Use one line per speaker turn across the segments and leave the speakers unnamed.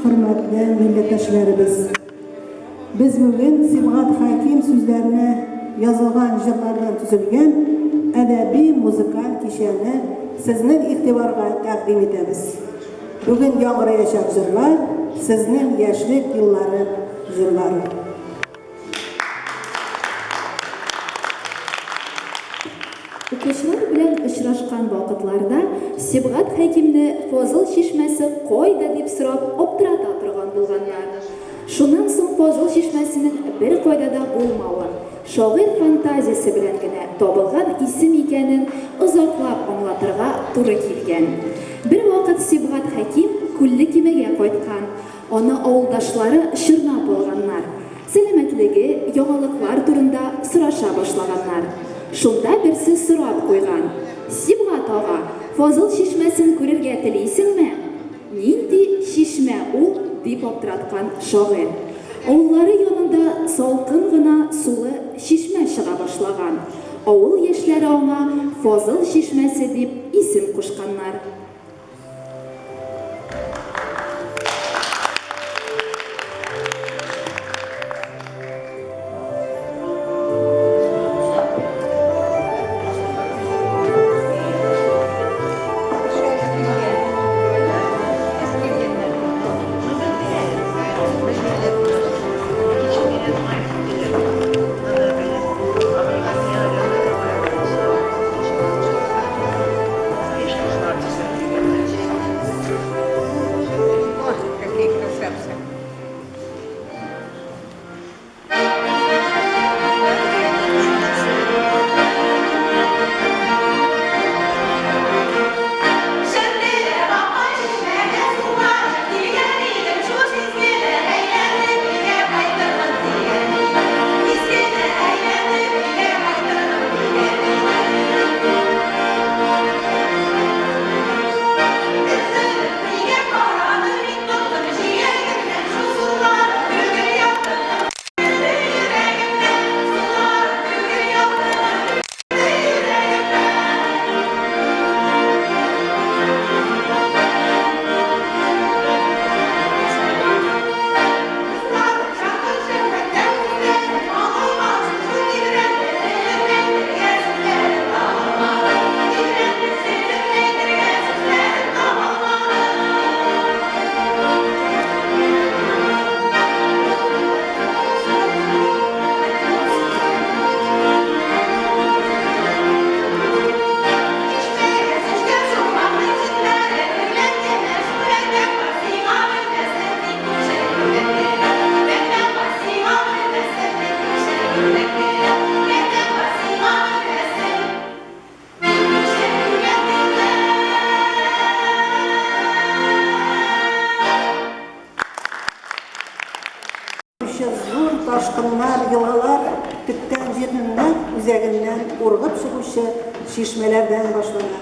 Хөрмәтле милләттәшләребез! Без бүген Сибгат Хәким сүзләренә язылган җырлардан төзелгән әдәби-музыкаль кичәне сезнең игътибарга тәкъдим итәбез. Бүген яңгыраячак җырлар, сезнең яшьлек еллары җырлары.
Укучылар белән очрашкан вакытларда Сибгат Хәкимне Фазыл чишмәсе кайда дип сорап аптырата торган булганнар. Шуннан соң Фазыл чишмәсенең беркайда да булмавын, шагыйрь фантазиясе белән генә табылган исем икәнен озаклап аңлатырга туры килгән. Бервакыт Сибгат Хәким Күлле Кимегә кайткан. Аны авылдашлары чорнап алганнар, сәламәтлеге, яңалыклар турында сораша башлаганнар. Шунда берсе сорап куйган, Сибгат ага, Фазыл чишмәсен күрергә телисеңме? Нинди чишмә ул? дип аптыраткан шагыйрь. Авыллары янында салкын гына сулы чишмә чыга башлаган. Авыл яшьләре аңа Фазыл чишмәсе дип исем кушканнар.
Зур ташкыннар, елгалар төптән җирнең нәкъ үзәгеннән ургып чыгучы чишмәләрдән башлана.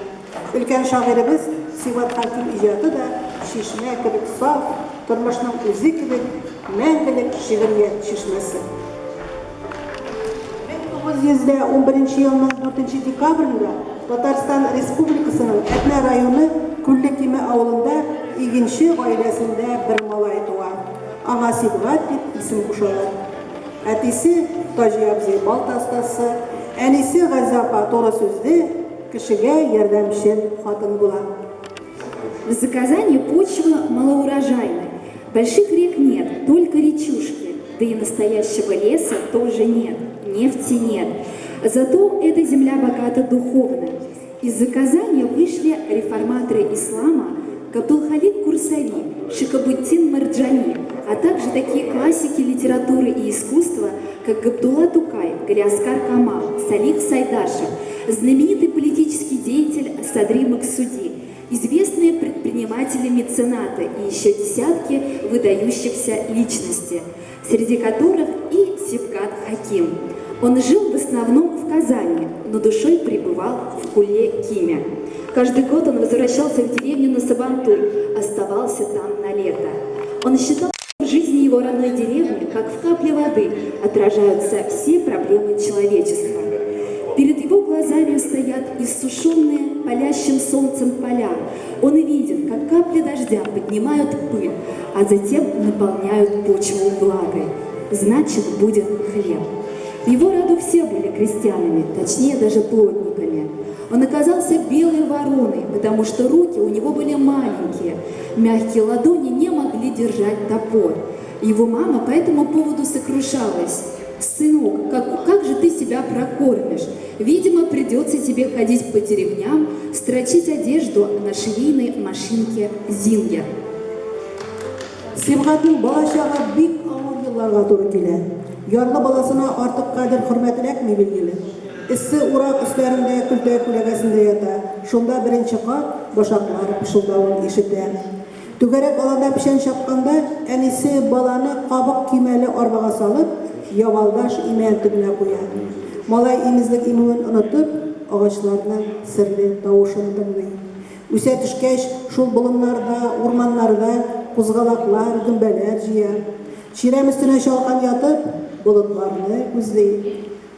Өлкән шагыйребез Сибгат Хәким иҗаты да чишмә кебек саф, тормышның үзе кебек мәңгелек шигърият чишмәсе. 1911 елның 4 декабрендә Татарстан Республикасының Әтнә районы Күлле Киме авылында игенче гаиләсендә бер малай туа. Аңа Сибгат дип исем кушалар. Әтисе, Таҗи абзый балта остасы, әнисе Газзә апа туры сүзле, кешегә ярдәмчел хатын була.
В Заказанье почва малоурожайная. Больших рек нет, только речушки. Да и настоящего леса тоже нет, нефти нет. Зато эта земля богата духовно. Из Заказанья вышли реформаторы ислама Габдулхалик Курсави, Шихабутдин Марджани, а также такие классики литературы и искусства, как Габдулла Тукай, Галиаскар Камал, Салих Сайдашев, знаменитый политический деятель Садри Максуди, известные предприниматели-меценаты и еще десятки выдающихся личностей, среди которых и Сибгат Хаким. Он жил в основном в Казани, но душой пребывал в Куле-Киме. Каждый год он возвращался в деревню на Сабантуй, оставался там на лето. Он считал, в жизни его родной деревни, как в капле воды, отражаются все проблемы человечества. Перед его глазами глазами стоят иссушенные палящим солнцем поля. Он видит, как капли дождя поднимают пыль, а затем наполняют почву влагой. Значит, будет хлеб. В его роду все были крестьянами, точнее даже плотниками. Он оказался белой вороной, потому что руки у него были маленькие, мягкие ладони не могли держать топор. Его мама по этому поводу сокрушалась. «Сынок, как же ты себя прокормишь? Видимо, придется тебе ходить по деревням, строчить одежду на швейной машинке «Зингер».
Сибгатның балачагы бик авыр елларга туры килә. Ярлы баласына артык кадер-хөрмәт эләкми, билгеле. Эссе урак өсләрендә көлтә күләгәсендә ята, шунда беренче кат башаклар пышылдавын ишетә. Түгәрәк аланда печән чапканда, әнисе баланы кабык көймәле арбага салып, ябалдаш имән төбенә куя. Малай имезлек имүен онытып, агачларның серле тавышын тыңлый. Үсә төшкәч, шул болыннарда, урманнарда кузгалаклар, гөмбәләр җыя. Чирәм өстенә чалкан ятып, болытларны күзли.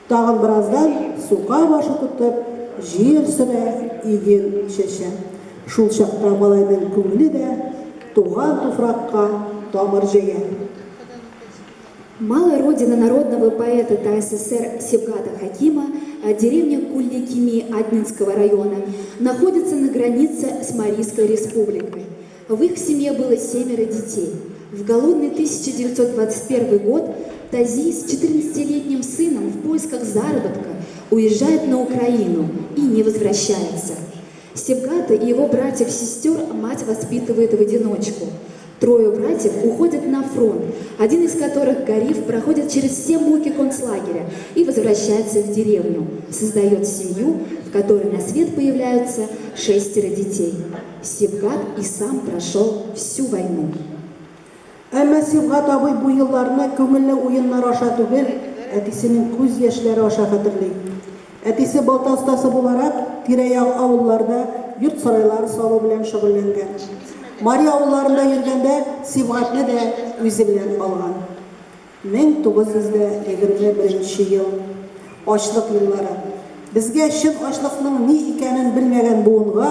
Тагын бераздан сука башы тотып, җир сөрә, иген чәчә. Шул чакта малайның күңеле дә туган туфракка тамыр җәя.
Малая родина народного поэта ТАССР Сибгата Хакима, деревня Кулли-Кими Атнинского района, находится на границе с Марийской республикой. В их семье было 7 детей. В голодный 1921 год Тази с 14-летним сыном в поисках заработка уезжает на Украину и не возвращается. Сибгата и его братьев-сестер мать воспитывает в одиночку. Трое братьев уходят на фронт, один из которых, Гариф, проходит через все муки концлагеря и возвращается в деревню, создает семью, в которой на свет появляются 6 детей. Сибгат и сам прошел всю войну.
Әмма Сибгат абый бу елларны күңелле уеннар аша түгел, әтисенең күз яшьләре аша хәтерли. Әтисе балта остасы буларак, тирә-як авылларда йорт-сарайлар салу белән шөгыльләнгән. Мари авылларында йөргәндә Сибгатне дә үзе белән алган. 1921 ел. Ачлык еллары. Безгә, чын ачлыкның ни икәнен белмәгән буынга,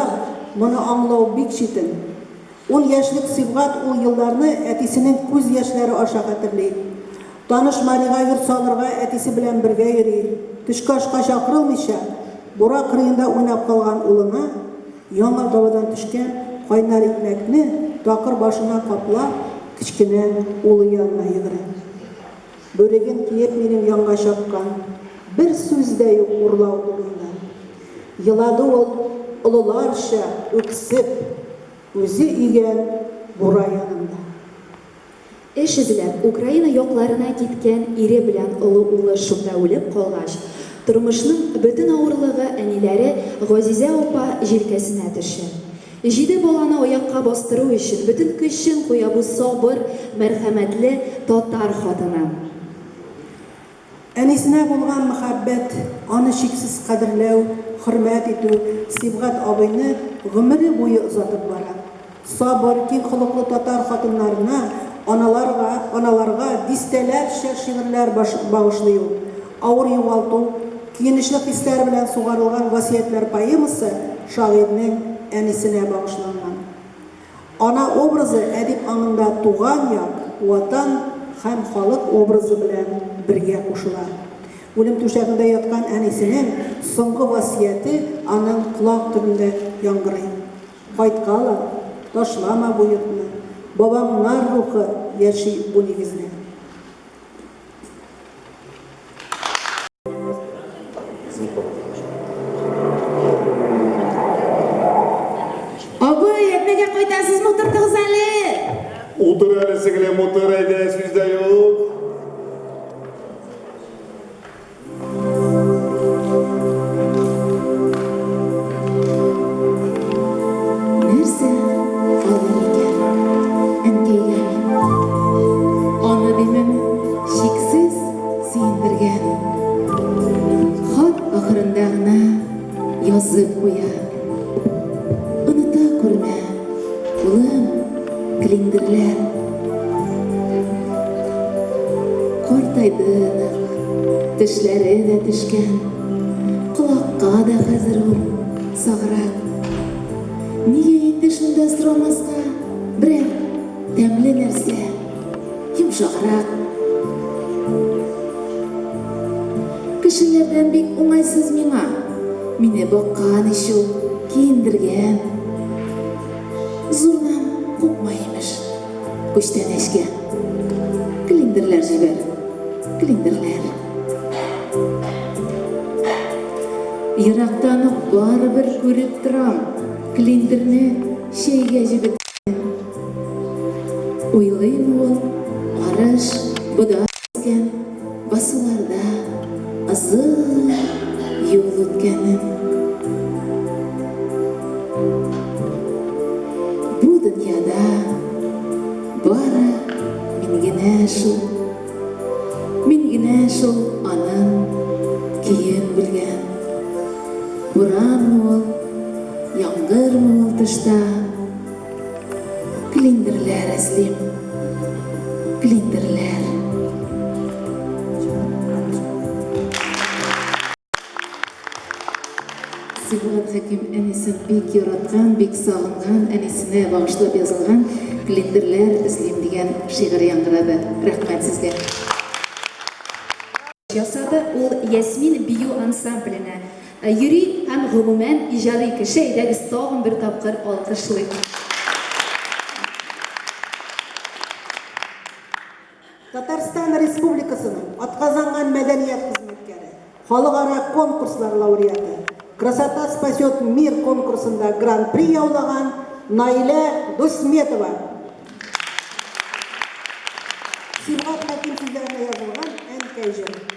моны аңлау бик читен. Ун яшьлек Сибгат ул елларны әтисенең күз яшьләре аша хәтерли. Таныш марига йорт салырга әтисе белән бергә йөри. Төшке ашка чакырылмыйча, бура кырыенда уйнап калган улына яңа табадан төшкән кайнар икмәкне такыр башына каплап, кечкенә улы янына йөгерә. Бүреген киеп минем янга чапкан, бер сүз дә юк урлау турында. Елады ул олыларча үксеп, үзе өйгән бура янында.
Эш эзләп, Украина якларына киткән ире белән олы улы шунда үлеп калгач, тормышның бөтен авырлыгы әниләре Газизә апа җилкәсенә төшә. Җиде баланы аякка бастыру өчен бөтен көчен куя бу сабыр, мәрхәмәтле татар хатыны.
Әнисенә булган мәхәббәт, аны чиксез кадерләү, хөрмәт итү Сибгат абыйны гомере буе озатып бара. Сабыр, киң холыклы татар хатыннарына, аналарга, аналарга дистәләрчә шигырьләр багышлый ул. Авыр югалту, көенечле хисләр белән сугарылган Васыятьләр поэмасы шагыйрьнең әнисенә багышланган. Ана образы әдип аңында туган як, Ватан һәм халык образы белән бергә кушыла. Үлем түшәгендә яткан әнисенең соңгы васыяте аның колак төбендә яңгырый. Кайткала, ташлама бу йортны, бабаңнар рухы яши бу нигездә.
Абый, Әтнәгә кайтасызмы, утыртыгыз әле.
Утыр әле, сеңлем, утыр, әйдә, сүз дә юк.
Нәрсә алыйм икән әнкәйгә мин? Аны димен чиксез сөендергән. Хат ахырында гына язып куя. Оныта күрмә, улым, клиндерләр. Картайды нык, тешләре дә төшкән. Колакка Курка да хәзер ул, саграк. Нигә инде шунда сорамаска берәр тәмле нәрсә, йомшаграк. Кешеләрдән бик уңайсыз миңа. Мине баккан ич ул, киендергән. Зурдан купма, имеш, күчтәнәчкә. Клиндерләр җибәр, клиндерләр. Ерактан ук барыбер күреп торам, клиндерне чәйгә җебеткән. Уйлыйм ул, арыш, бодай үскән басуларда озын юл үткәнен. Бу дөньяда бары мин генә шул. Мин генә шул аның көен белгән. Буранмы ул, яңгырмы ул тышта, Клиндерләр эзлим, клиндерләр. Сибгат Хәким әнисен бик яраткан, бик сагынган, әнисенә багышлап язылган Клиндерләр эзлим дигән шигырь яңгырады. Рәхмәт сезгә.
Ясады ул Ясмин бию ансамбленә йөри һәм гомумән иҗади кеше, әйдәгез тагын бер тапкыр алкышлыйк.
Татарстан Республикасының атказанган мәдәният хезмәткәре, халыкара конкурслар лауреаты, Красота спасет мир конкурсында Гран-при яулаган Наилә Дусметова. Сибгат Хәким сүзләренә язылган Әнкәй җыры.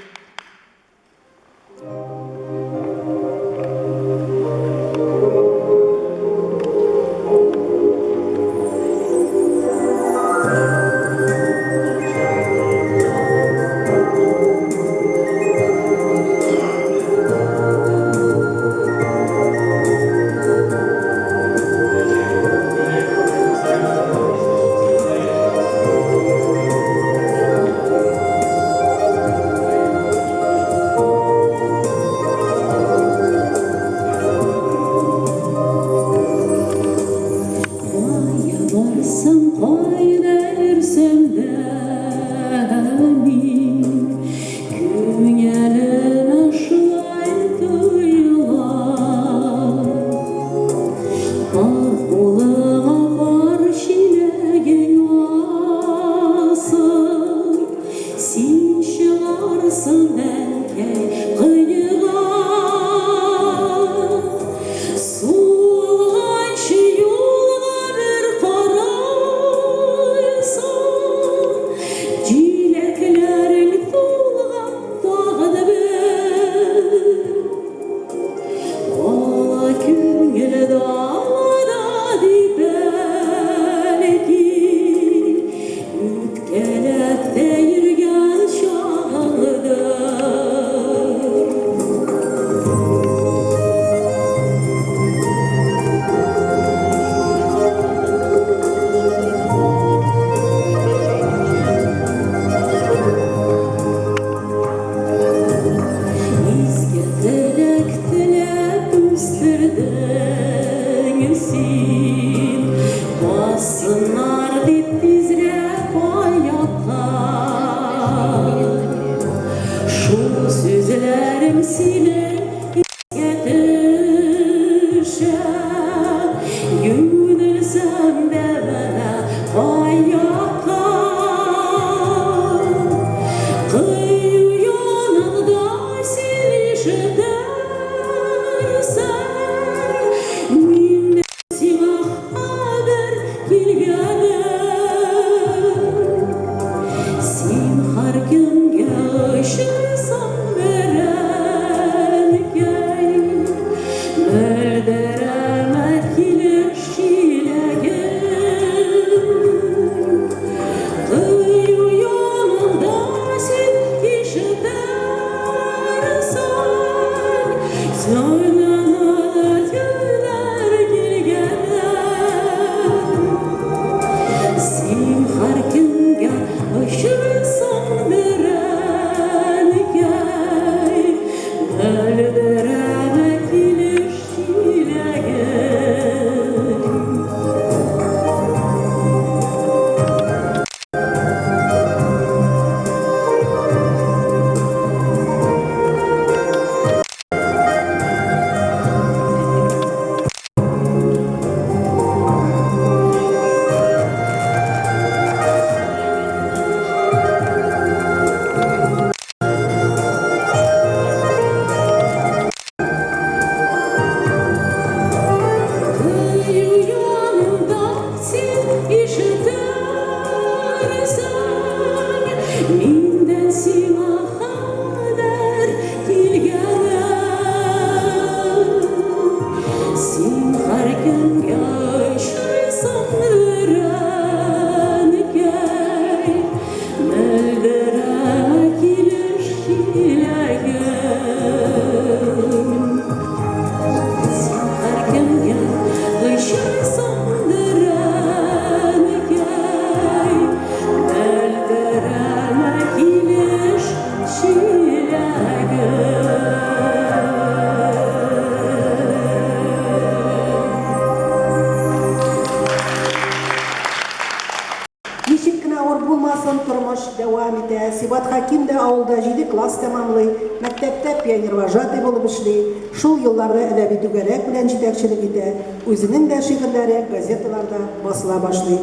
Сибгат Хәким дә авылда җиде класс тәмамлый, мәктәптә пионервожатый булып эшли, шул елларда әдәби түгәрәк белән җитәкчелек итә, үзенең дә шигырьләре газеталарда басыла башлый.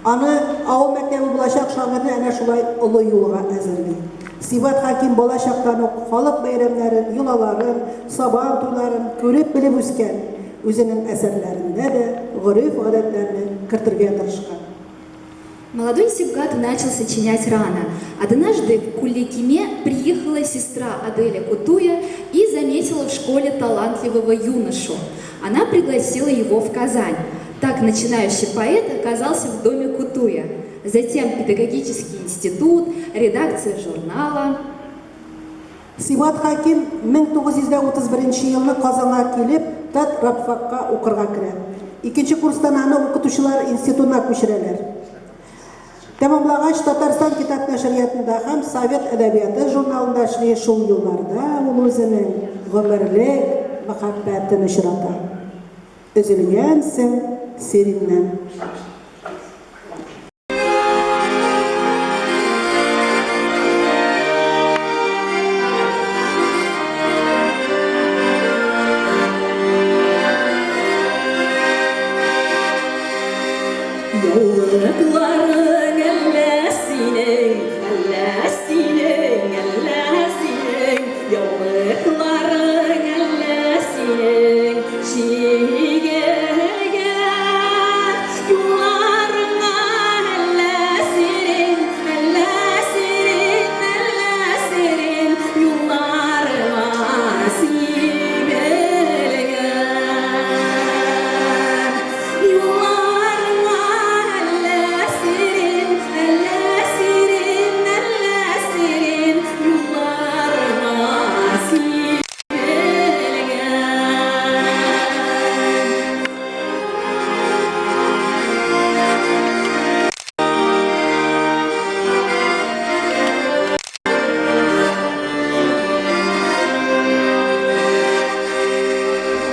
Аны авыл мәктәбе булачак шагыйрьне әнә шулай олы юлга әзерли. Сибгат Хәким бала чактан ук халык бәйрәмнәрен, йолаларын, сабан туйларын күреп-белеп үскән, үзенең әсәрләрендә дә гореф-гадәтләрне кертергә тырышкан.
Молодой Сибгат начал сочинять рано. Однажды в Куликиме приехала сестра Аделя Кутуя и заметила в школе талантливого юношу. Она пригласила его в Казань. Так начинающий поэт оказался в доме Кутуя. Затем педагогический институт, редакция журнала.
Сибгат Хәким 1931 елны Казанга килеп, Тат рабфакка укырга керә. Икенче курстан аны укытучылар институтына күчерәләр. Тәмамлагач, Татарстан китап нәшриятында һәм Совет әдәбияты журналында эшли, шул елларда ул үзенең гомерлек мәхәббәтен очрата. Өзелгәнсең Сириннән.
Яулыкларың әллә синең, әллә синең, әллә синең, яулыкларың әллә синең, чигелгән юлларыңа әллә сирин, әллә сирин, әллә сирин, юлларыңа сибелгән. Юлларыңа әллә сирин, әллә сирин, әллә сирин, юлларыңа сибелгән.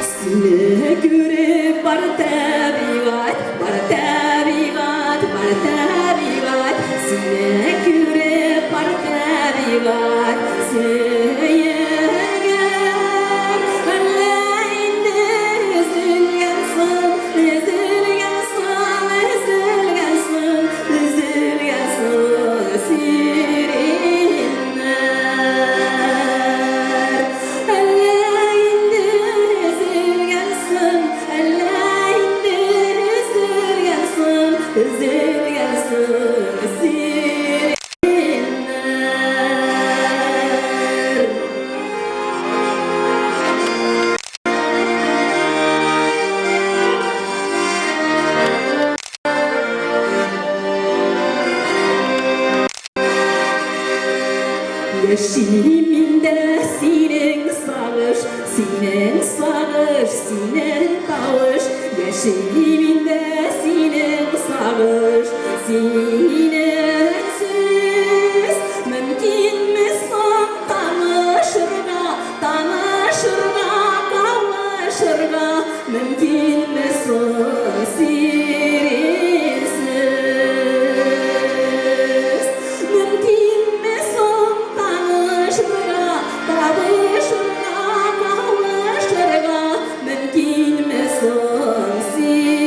Сине күреп бар табигать, бар табигать, бар табигать. Сине күреп бар табигать сөенгән. Әллә инде өзелгән соң, өзелгән соң, өзелгән соң, өзелгән соң сиреннәр. Әллә инде өзелгән соң, әллә инде өзелгән соң, өзелгән соң сиреннәр. Яшим миндә синең сагыш, синең сагыш, синең тавыш. Яшим миндә синең сагыш, синең сүз. Мөмкинме соң танышырга, танышырга, кавышырга? Мөмкинме соң сиринсез? Мөмкинме соң танышырга, табышырга, кавышырга? Мөмкинме соң сиринсез?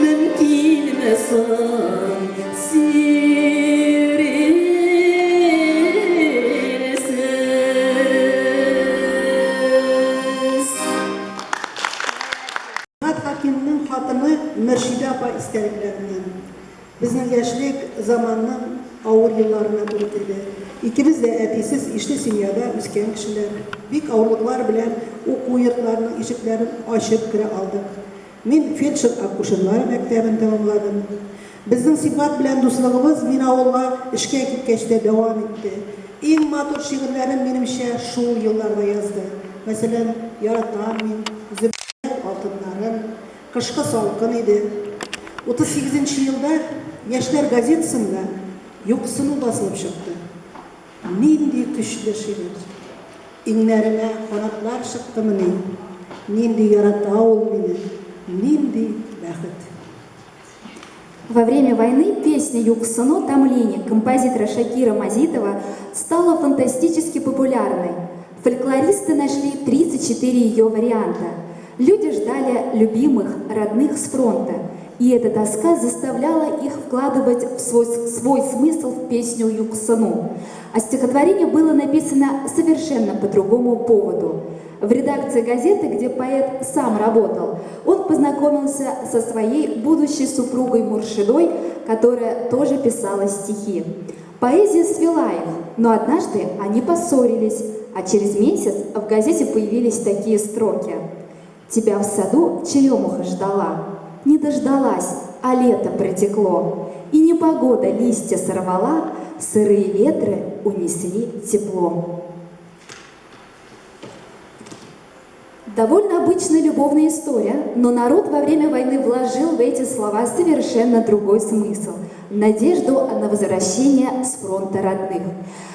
Мөмкинме соң сиринсез?
Сибгат Хәкимнең хатыны Мөршидә апа истәлекләреннән. Безнең яшьлек заманның авыр елларына туры килде. Икебез дә әтисез ишле семьяда үскән кешеләр. Бик авырлыклар белән уку йортларының ишекләрен ачып керә алдык. Мин фельдшер-акушерлар мәктәбен тәмамладым. Безнең Сибгат белән дуслыгыбыз мин авылга эшкә киткәч тә дәвам итте. Иң матур шигырьләрен, минемчә, шул елларда язды. Мәсәлән, Яратам мин, Зөбәрҗәт алтыннарым, Кышкы салкын иде. 38 нче елда Яшьләр газетасында Юксыну басылып чыкты. Нинди көчле шигырь! Иңнәремә канатлар чыктымыни? Нинди ярата ул мине, нинди бәхет!
Во время войны песня «Юксыну Тамлине» композитора Шакира Мазитова стала фантастически популярной. Фольклористы нашли 34 ее варианта. Люди ждали любимых, родных с фронта. И эта тоска заставляла их вкладывать в свой, свой смысл в песню «Юксыну». А стихотворение было написано совершенно по другому поводу. В редакции газеты, где поэт сам работал, он познакомился со своей будущей супругой Муршидой, которая тоже писала стихи. Поэзия свела их, но однажды они поссорились, а через месяц в газете появились такие строки. «Тебя в саду черемуха ждала, не дождалась, а лето протекло, и непогода листья сорвала, сырые ветры унесли тепло». Довольно обычная любовная история, но народ во время войны вложил в эти слова совершенно другой смысл – надежду на возвращение с фронта родных.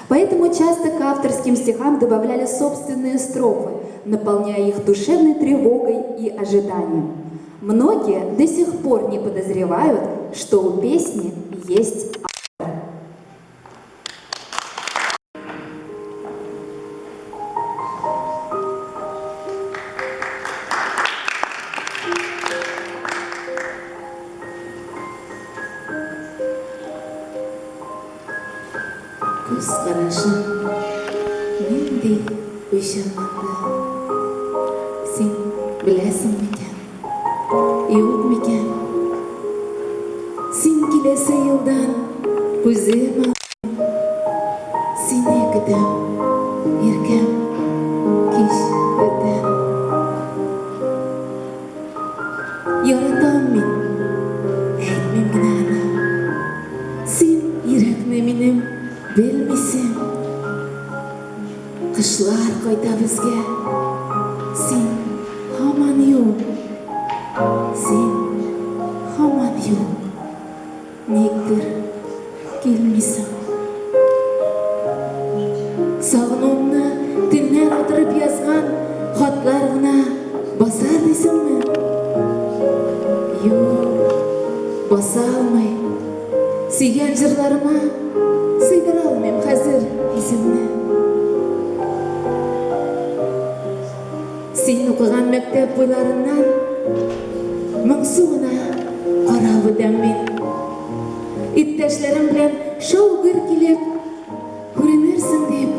Поэтому часто к авторским стихам добавляли собственные строфы, наполняя их душевной тревогой и ожиданием. Многие до сих пор не подозревают, что у песни есть автор.
Күз карашың нинди уйчанланды. Син беләсең микән, юк микән? Син киләсе елдан күзем алмыйм. Сине көтәм, иркәм, кич вә төн. Яратам мин, әйтмим генә аны. Син йөрәкне минем белмисең. Кышлар кайта безгә, син һаман юк. Син һаман юк. Никтер килмисең. Сагынуымны төннәр утырып язган хатлар гына басар дисеңме? Юк, баса алмый. Сөйгән җырларыма сыйдыра алмыйм хәзер үземне. Син укыган мәктәп буйларыннан моңсу гына карап үтәм мин. Иптәшләрем белән шау-гөр килеп күренерсең дип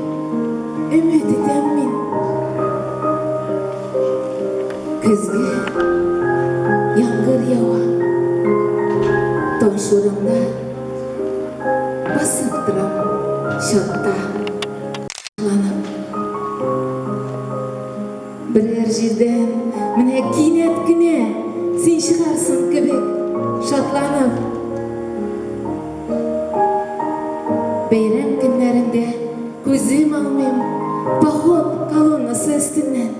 өмет итәм мин. Көзге яңгыр ява. Таш урамда басып торам чатта. Ланып. Берәр җирдән менә кинәт кенә син чыгарсың кебек, шатланып. Бәйрәм көннәрендә күзем алмыйм поход колоннасы өстеннән.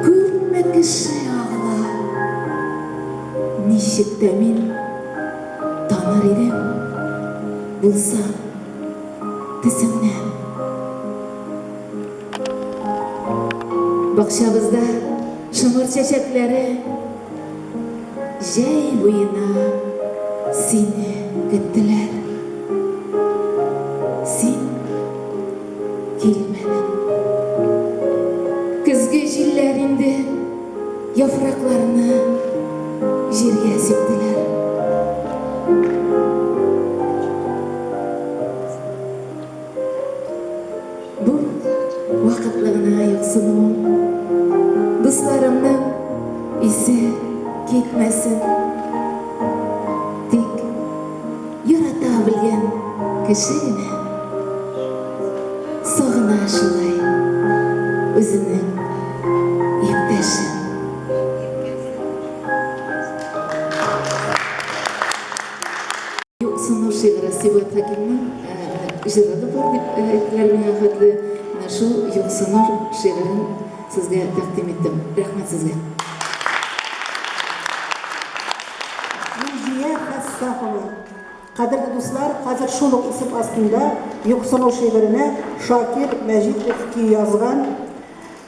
Күпме кеше агыла. Ничек тә мин таныр идем булсам. Төсеңнән. Бакчабызда шомырт чәчәкләре җәй буена сине көттеләр. Син килмәдең. Көзге җилләр инде яфракларны җиргә сиптеләр. Бу вакытлы гына юксынуым. Дусларымның исе китмәсен. Тик ярата белгән кеше генә сагына шулай үзенең иптәшен. Юксыну шигыре Сибгат Хәкимнең җыры да бар дип әйттеләр миңа хәтле. Менә шул Юксыну шигырен сезгә тәкъдим иттем. Рәхмәт сезгә.
Гөлзия Фәссахова. Кадерле дуслар, хәзер шул ук исем астында Юксыну шигыренә Шакир Мәҗитов көй язган.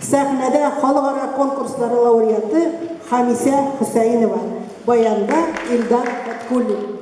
Сәхнәдә халыкара конкурслары лауреаты Хамисә Хөсәенова. Баянда Илдар Фәткуллин.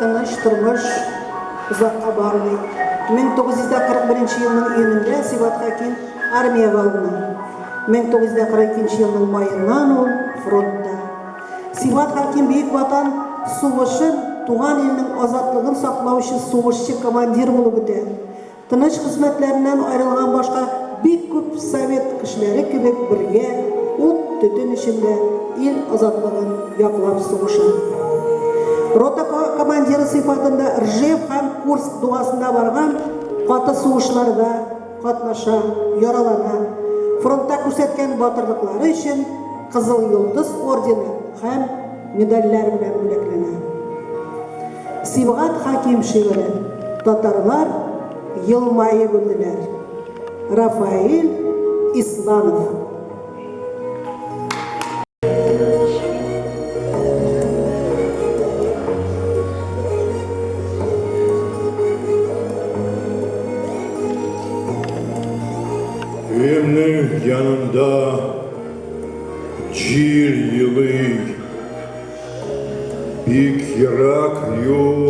Тыныч тормыш озакка бармый. 1941 елның июнендә Сибгат Хәким армиягә алына. 1942 елның маеннан ул фронтта. Сибгат Хәким Бөек Ватан сугышын туган илнең азатлыгын саклаучы сугышчы командир булып үтә. Тыныч хезмәтләреннән аерылган башка бик күп совет кешеләре кебек бергә ут, төтен эчендә ил азатлыгын яклап сугыша. Рота командиры сыйфатында Ржев һәм Курск дугасында барган каты сугышларда катнаша, яралана. Фронтта күрсәткән батырлыклары өчен Кызыл Йолдыз ордены һәм медальләр белән бүләкләнә. Сибгат Хәким шигыре Татарлар елмаеп үлделәр. Рафаэль Исланов.
Өемнең янында җил елый. Бик ерак юл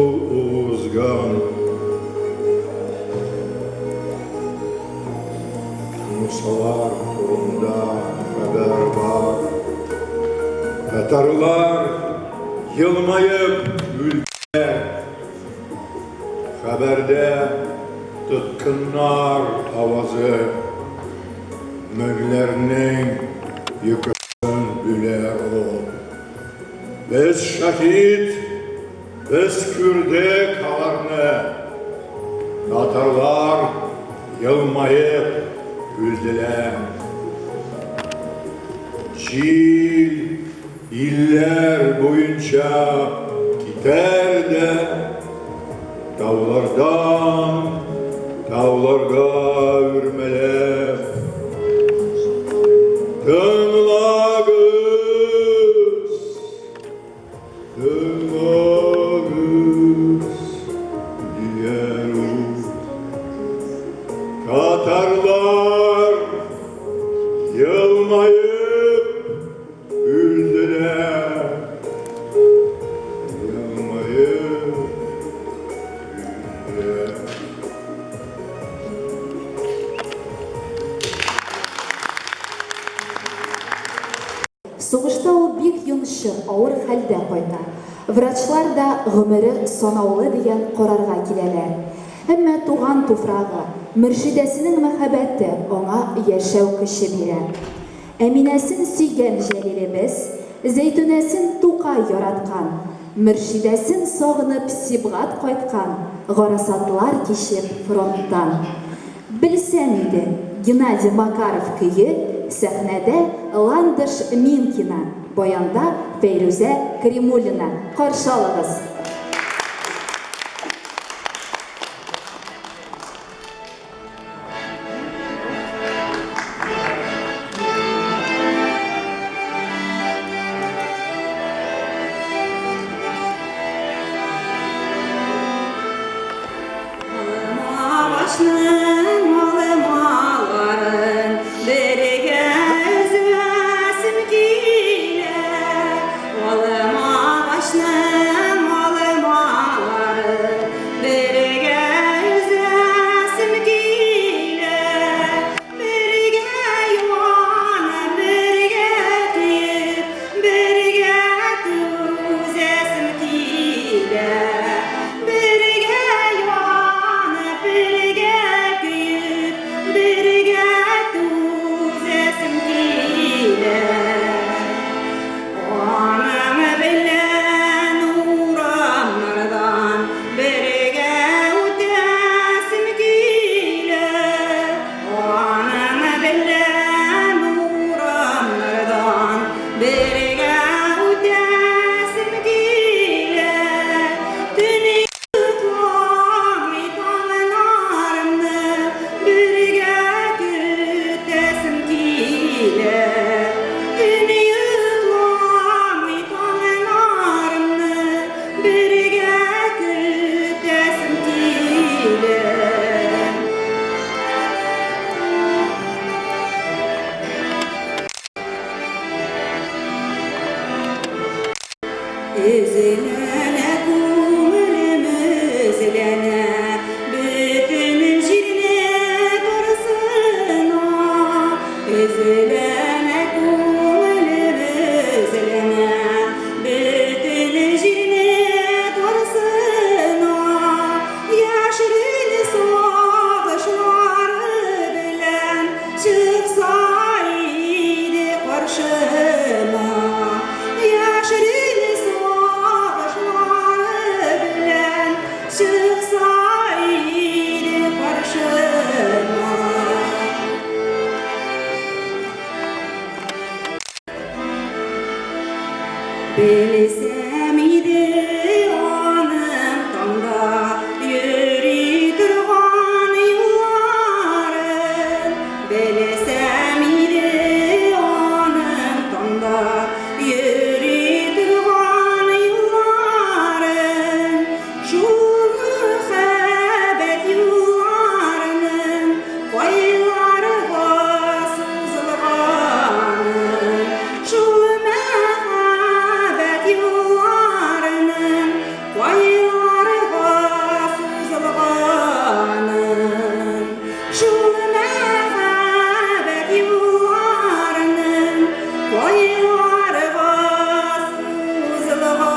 узган. Мусалар турында хәбәр бар. Татарлар елмаеп үлделәр. Хәбәрдә тоткыннар авазы. Меңләрнең йокысын бүлә ул. Без шаһит, без күрдек аларны. Татарлар елмаеп үлделәр. Җил илләр буенча китәр дә, Таулардан тауларга үрмәләп. Тыңлагыз, тыңлагыз, дияр ул. Татарлар елмаеп Үлделәр, елмаеп үлделәр.
Сугышта ул бик йончып, авыр хәлдә кайта. Врачлар да гомере санаулы дигән карарга киләләр. Әмма туган туфрагы, Мөршидәсенең мәхәббәте аңа яшәү көче бирә. Әминәсен сөйгән Җәлилебез, Зәйтүнәсен Тукай яраткан, Мөршидәсен сагынып Сибгат кайткан, Гарасатлар кичеп фронттан. Белсәң иде, Геннадий Макаров көе, сәхнәдә Ландыш Минкина, баянда Фәйрүзә Каримуллина. Каршы алыгыз!
Агачның алмаларын бергә өзәсем килә. Алма агачның алмаларын Бергә өзәсем килә, бергә юанып, бергә көеп, бергә түзәсем килә. Бергә юанып, бергә көеп, бергә түзәсем килә. Аның белән урамнардан бергә үтәсем килә. Аның белән урамнардан бергә үтәсем килә. Төн йокламый таңнарымны бергә көтәсем килә. Төн йокламый таңнарымны бергә көтәсем килә. Өзеләнә күңелем, өзеләнә, бөтен җирне тарсына. Өзеләнә күңелем, өзеләнә, бөтен җирне тарсына. Белсәм иде аның таңда йөри торган юлларын, Белсәм иде аның таңда йөри торган юлларын, Шул мәхәббәт юлларының кайларга сузылганын, Шул мәхәббәт юлларының кайларга сузылганын, Шул мәхәббәт юлларының кайларга сузылганын.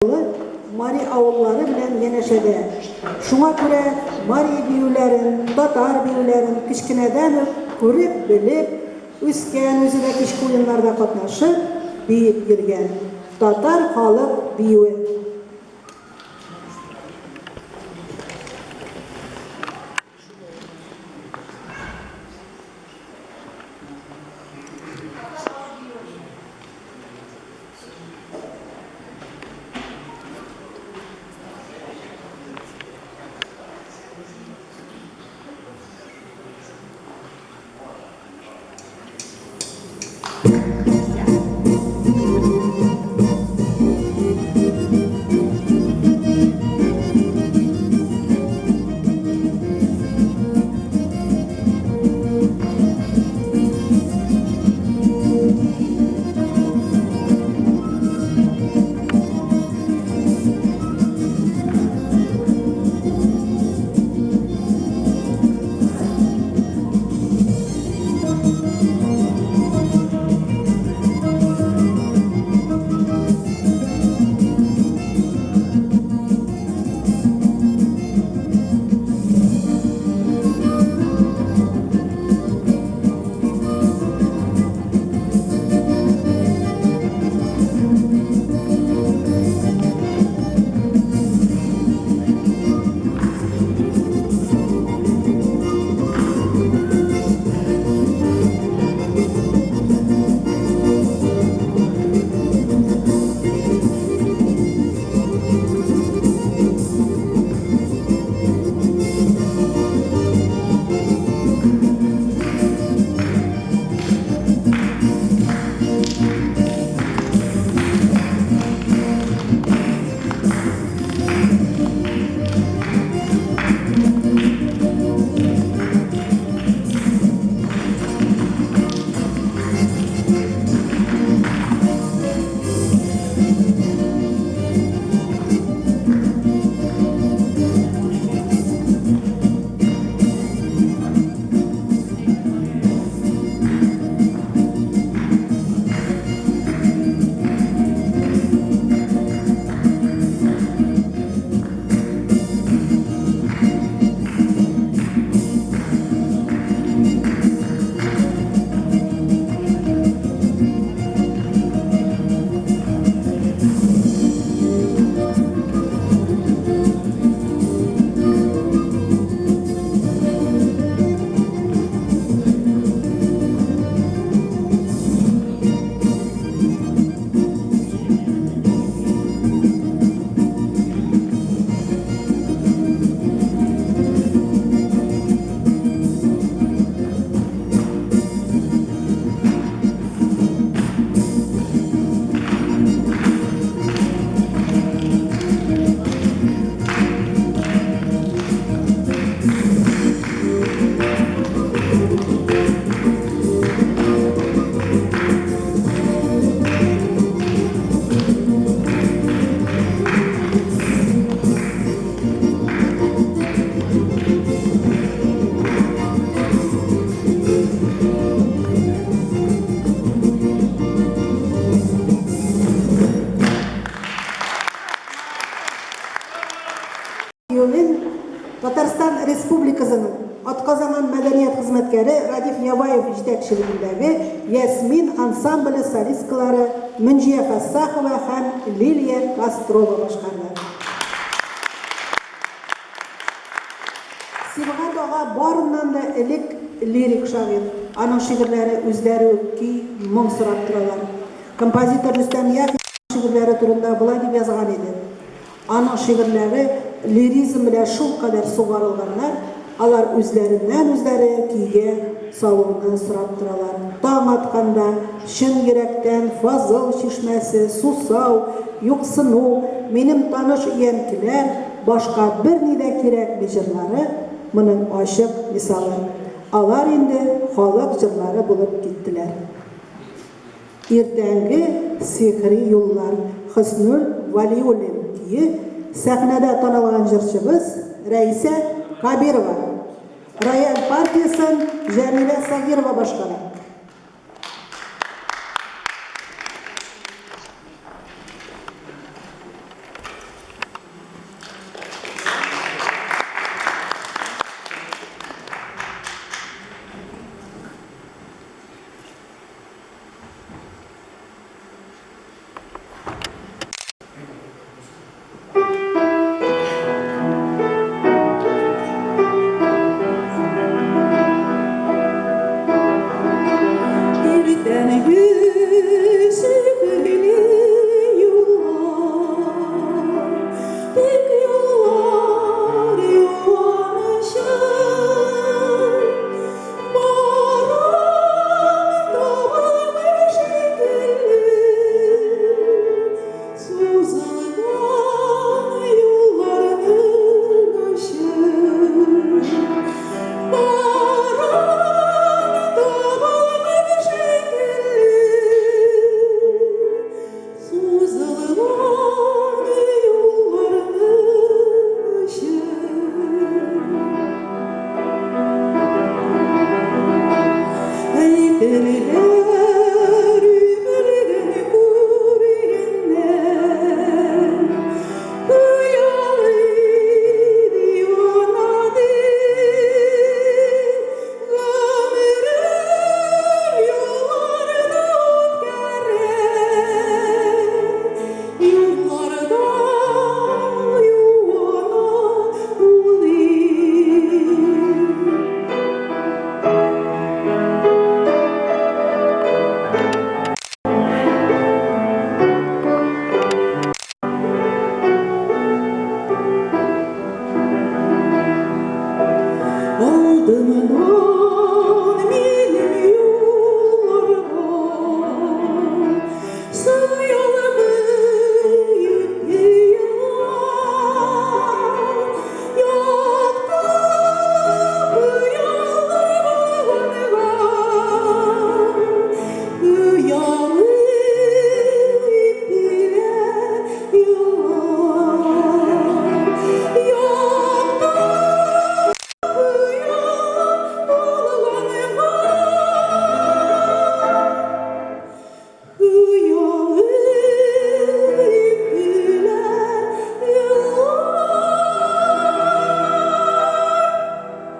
Авылы мари авыллары белән янәшәдә. Шуңа күрә мари биюләрен, татар биюләрен кечкенәдән үк күреп, белеп үскән, үзе дә кичке уеннарда катнашып, биеп йөргән. Татар халык биюе. Юлин Татарстан Республикасының атказанган мәдәният хезмәткәре Радиф Яваев җитәкчелегендәге Ясмин ансамбле солисткалары Мөнҗия Фәссахова һәм Лилия Кострова башкарды. Сибгат ага барыннан да элек. лирик шагыйрь. Аның шигырьләре үзләре үк көй, моң сорап торалар. Композитор Рөстәм Яхин аның шигырьләре турында болай дип язган иде, Аның шигырьләре лиризм белән шулкадәр сугарылганнар, алар үзләреннән-үзләре көйгә салуны сорап торалар. Таң атканда, Чын йөрәктән, Фазыл чишмәсе, Сусау, Юксыну, Минем таныш өянкеләр, Башка берни дә кирәкми җырлары, моның ачык мисалы. Алар инде халык җырлары булып киттеләр. Иртәнге сихри юллар, Хөснул Вәлиуллин көе, сәхнәдә танылган җырчыбыз Рәисә Кабирова. Рояль партиясен Җәмилә Сагирова башкара.
Иртәнге сихри юллар, Тик юллар юанычы. Барам табылмый шикелле, Сузылган юлларның очы. Барам табылмый шикелле, Сузылган юлларның очы. Әйтерләр белгән күргәннәр, Хыялый дивана дип, Гомерем юлларда үткәрә, Юлларда юана уйлый. Алдымнан минем юлларга Сыялмый үтте еллар. Якты хыяллар булганга, Хыялый иттеләр еллар. Якты хыяллар булганга, Хыялый иттеләр еллар.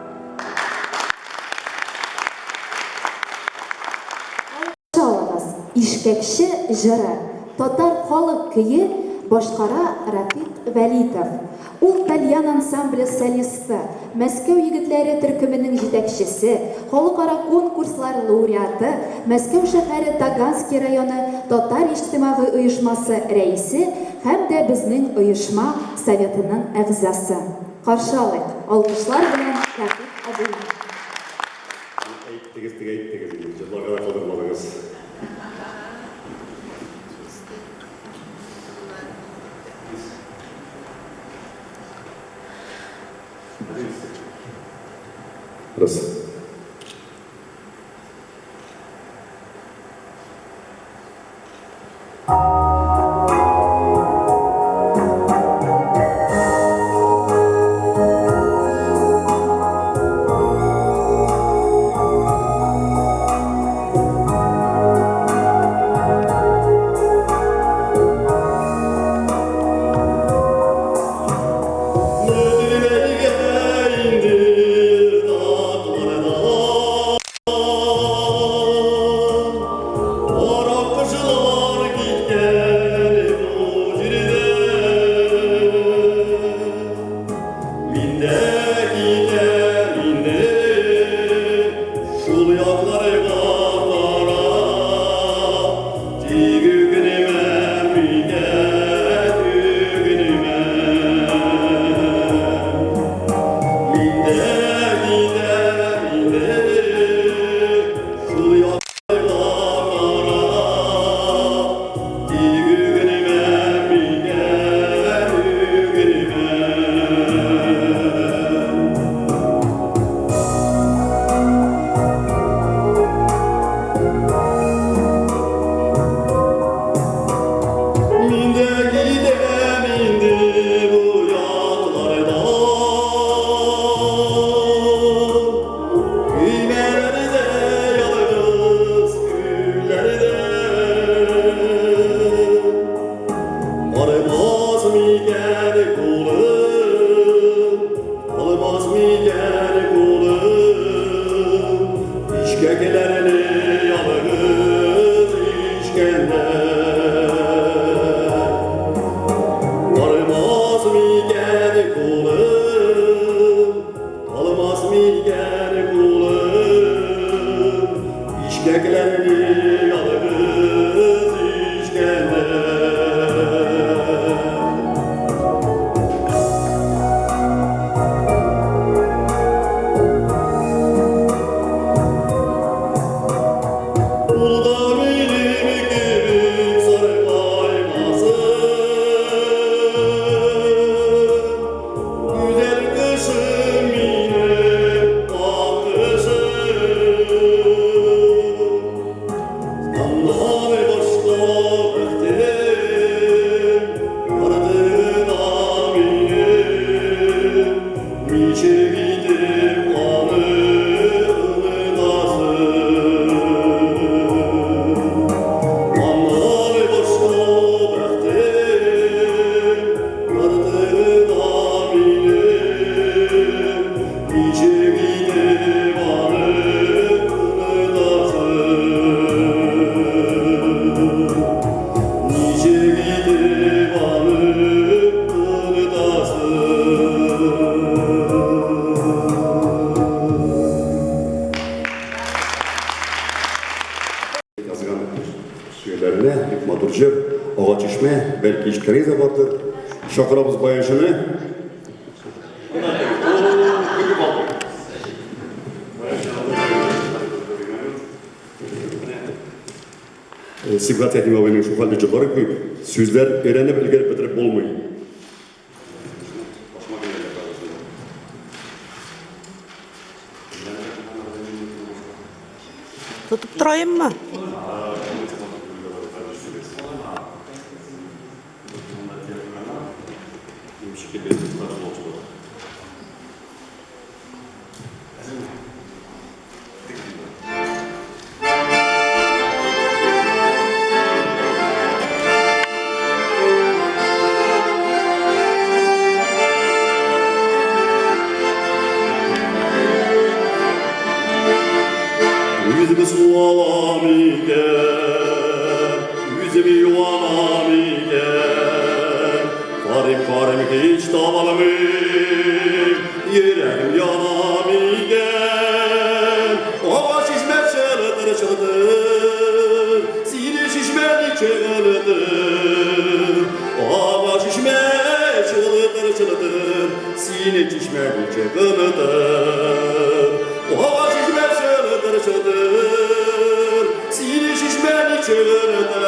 Каршы алыгыз, Ишкәкче җыры, татар халык көе, башкара Рафик Вәлитов. Ул тальян ансамбле солисты, Мәскәү егетләре төркеменең җитәкчесе, халыкара конкурслар лауреаты, Мәскәү шәһәре Таганский районы татар иҗтимагый оешмасы рәисе һәм дә безнең оешма советының әгъзасы. Каршы алыйк, алкышлар белән Рафик абыйны.
Әйттегез, теге әйттегез инде, җырларга да калдырмадыгыз. Раз. Мөдирәгә инде атлар. Ишкәкләрне ялгыз ишкәндә. Бармас микән кулым, Талмас микән кулым, Ишкәкләрне ялгыз ишкәндә. Ул да минем кебек саргаймасын, Гүзәл кошым минем, ак кошым. Аннан башка бәхтем бардыр минем, Ничек итеп аны онытасың? Аннан башка бәхтем бардыр минем, Ничек итеп аны онытасың? Ничек итеп аны онытасың? Язган шигырьләренә бик матур җыр, Ага чишмә, бәлки ишеткәнегез дә бардыр. Чакырабыз баянчыны. Сибгат Хәким абыйның шул хәтле җырлары күп, сүзләр өйрәнеп өлгереп бетереп булмый.
Тотып торайыммы?
Үзем су алам икән, үзем юанам икән. Карыйм, карыйм, һич табалмыйм, йөрәгем янам икән. Ага чишмә чылтыр чылтыр, сине чишмәне чыгылтыр. Ага чишмә чылтыр чылтыр, сине чишмәне чыгылтыр. Ага чишмә чылтыр чылтыр, сине чишмәне чыгылтыр.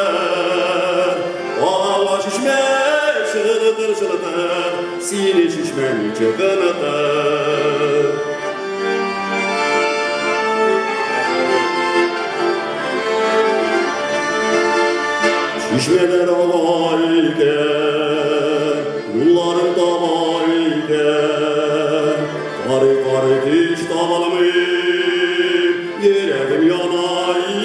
Ага чишмә чылтыр чылтыр, сине чишмәне чыгылтыр. Чишмәләр ага икән, юлларын таба икән. Карый, карый, һич табалмыйм, йөрәгем яна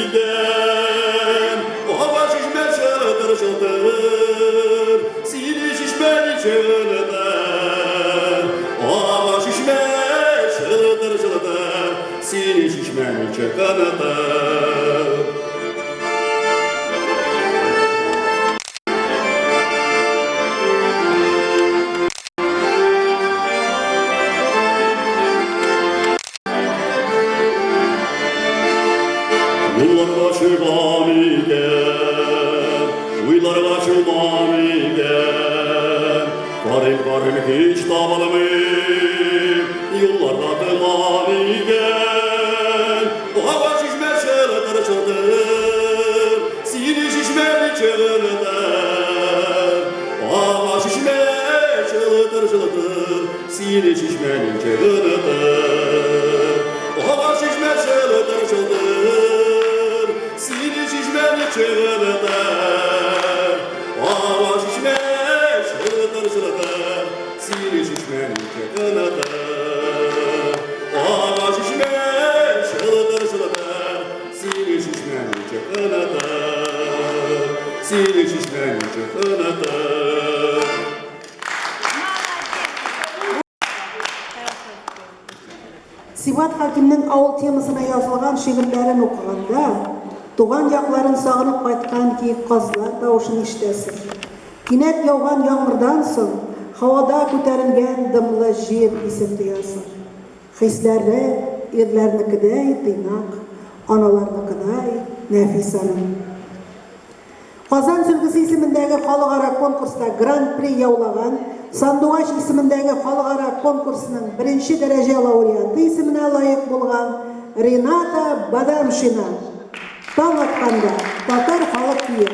икән. Ага чишмә чылтыр чылтыр, сине чишмәне чылтыр. Ага чишмә чылтыр чылтыр, сине чишмәне чылтыр. Yollarga çıkam iken, Uylarga çıkmam iken, Karım karım hiç tabalmıyım, Yollarda tımam iken. Hava şişme çıldır çıldır, Sini şişmeli çıldır. Hava şişme çıldır çıldır, Sini şişmeli çıldır. Hava şişme çıldır çıldır, Sini şişmeli çıldır. Hava şişme çıldır çıldır, Sini şişmeli çıldır. Hava şişme çıldır çıldır, Sini şişmeli çıldır. Sini şişmeli çıldır.
Сибгат Сибгат Хәкимнең авыл темасына язылган шигырьләрен укыганда, туган якларын сагынып кайткан киек казлар тавышын ишетәсең. Кинәт яуган яңгырдан соң, һавада күтәрелгән дымлы җир исен тоясың. Хисләре ирләрнекедәй тыйнак, аналарныкыдай нәфис аның. Казан сөлгесе исемендәге халыкара конкурста Гран-при яулаган, Сандугач исемендәге халыкара конкурсның беренче дәрәҗә лауреаты исеменә лаек булган Рената Бадамшина Таң атканда, татар халык көе.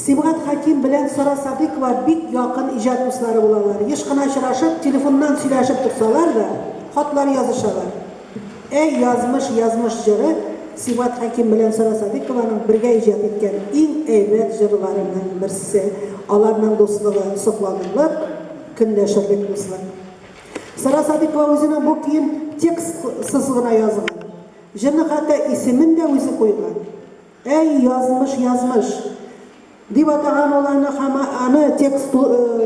Сибгат Хәким белән Сара Садыйкова бик якын иҗат дуслары булалар. Еш кына очрашып, телефоннан сөйләшеп торсалар да, хатлар язышалар. Әй, язмыш, язмыш җыры Сибгат Хәким белән Сара Садыйкованың бергә иҗат иткән иң әйбәт җырларының берсе. Аларның дуслыгы сокланырлык, көнләшерлек дуслык. Сара Садыйкова үзенең бу көен текстсыз гына язган. Җырның хәтта исемен дә үзе куйган. Әй, язмыш, язмыш! Дип атаган ул аны һәм аны текст,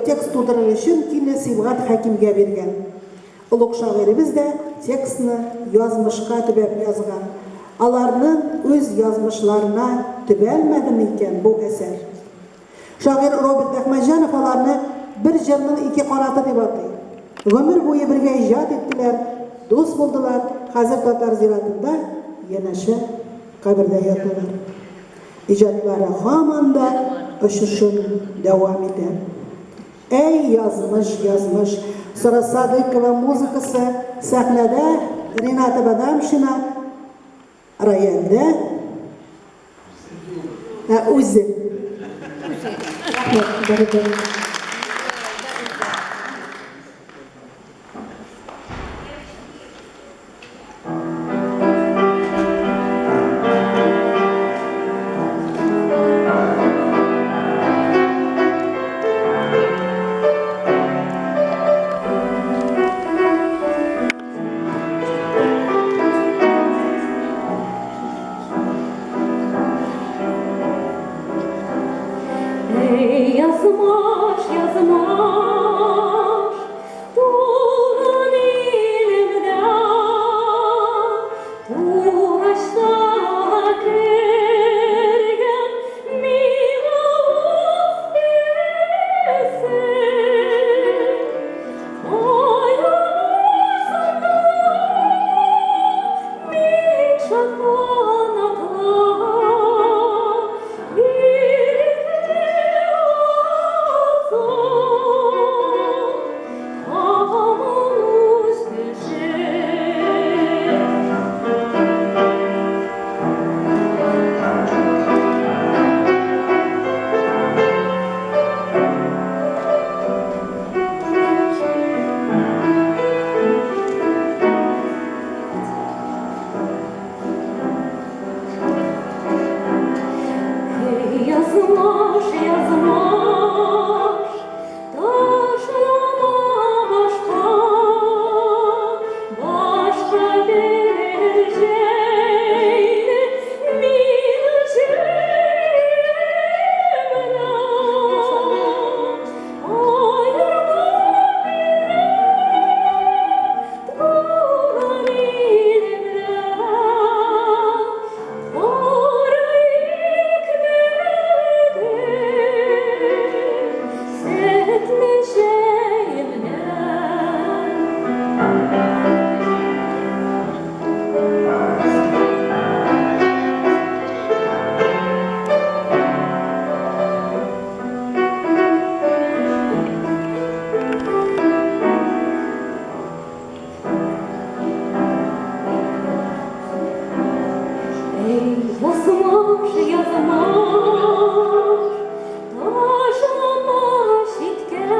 текст тудырыр өчен көйне Сибгат Хәкимгә биргән. Олуг шагыйребез дә текстны язмышка төбәп язган. Аларның үз язмышларына төбәлмәдеме икән бу әсәр? Шагыйрь Роберт Әхмәтҗанов аларны бер җырның ике канаты дип атый. Гомер буе бергә иҗат иттеләр. дус булдылар, хәзер татар зиратында янәшә кабердә яталар. Иҗатлары һаман да очышын дәвам итә. Әй, язмыш, язмыш! Сара Садыйкова музыкасы сәхнәдә Рената Бадамшина рояльдә Ә үзе. Рәхмәт, бәрәкәллә.
Эй, язмыш, язмыш, туган илемдә, тугачта кергән миңа үз Язмыш, язмыш, ташлама башка, башка бер җәйне мин җыймнан. Аерма мине туган илемнән, кара икмәгем, сөтле чәемнән. Эй, язмыш, язмыш, ташлама читкә,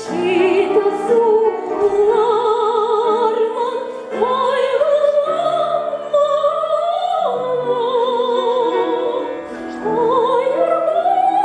чит сулармын, кайгыланма, аерма мине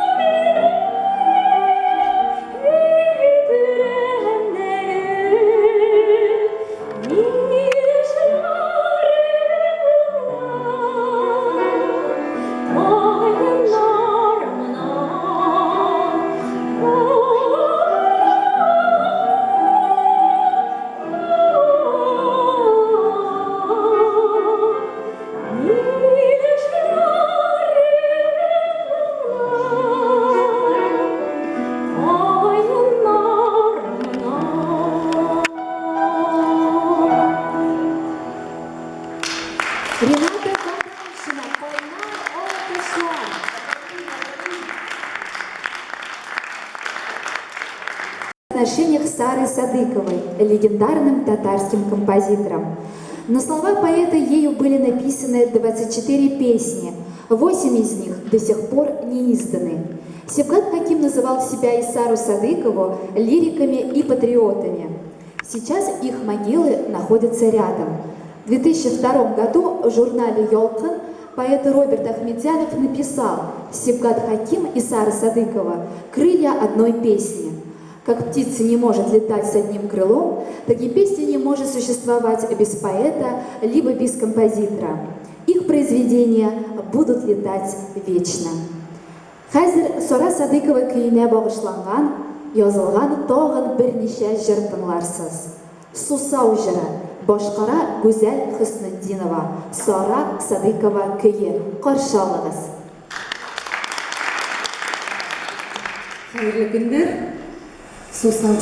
Рената Бадамшина, кайнар алкышлар. Отношениях с Сарой Садыковой, легендарным татарским композитором. На слова поэта ею были написаны 24 песни, 8 из них до сих пор не изданы. Сибгат Хаким называл себя и Сару Садыкову лириками и патриотами. Сейчас их могилы находятся рядом. В 2002 году в журнале «Ялкын» поэт Роберт Ахметзянов написал: «Сибгат Хаким и Сара Садыкова – крылья одной песни». Как птица не может летать с одним крылом, так и песня не может существовать без поэта, либо без композитора. Их произведения будут летать вечно. Хәзер Сара Садыкова көенә багышланган, язылган тагын берничә җыр тыңларсыз. Сусау җыры башкара Гүзәл Хөснетдинова, Сара Садыйкова көе. Каршы алыгыз.
Хәерле көннәр, Сусау.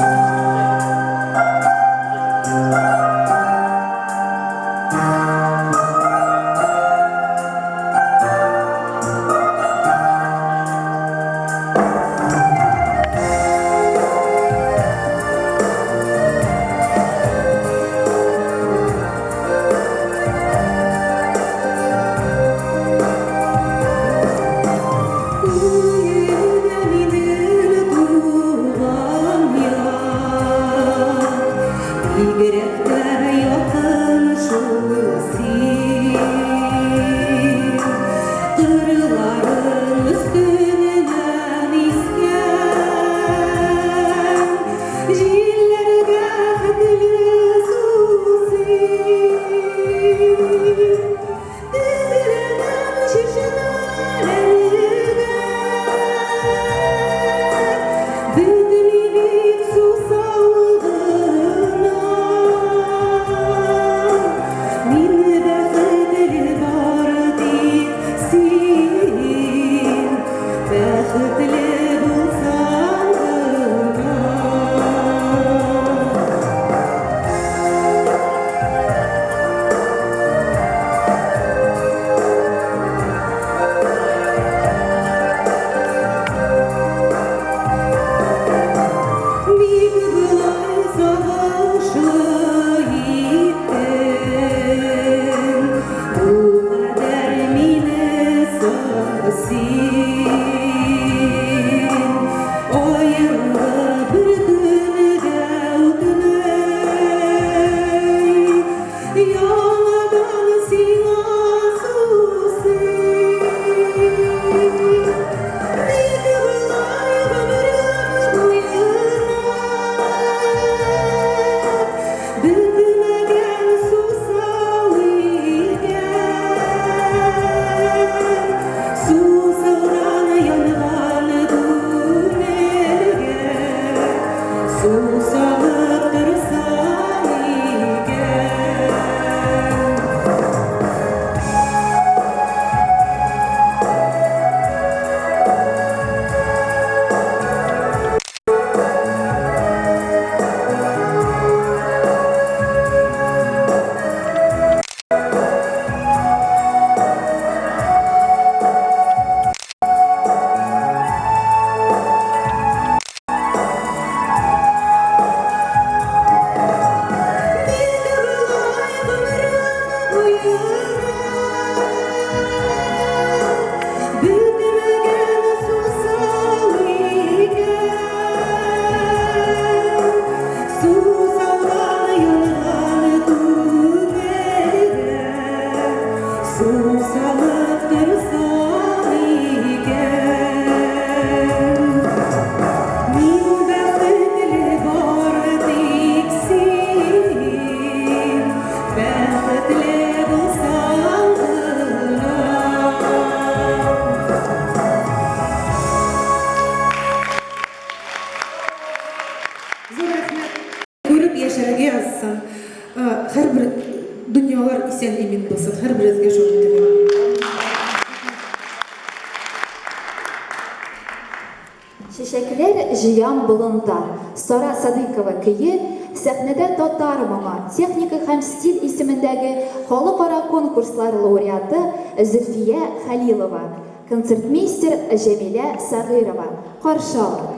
Зур рәхмәт. Күреп яшәргә язсын. Һәрбер дөньялар исән-имин булсын. Һәрберегезгә шуны телим.
Чәчәкләр җыям болында. Сара Садыйкова көе, сәхнәдә Татар моңы, техника һәм стиль исемендәге халыкара конкурслар лауреаты Зөлфия Хәлилова, концертмейстер Җәмилә Сәгыйрова каршы ала.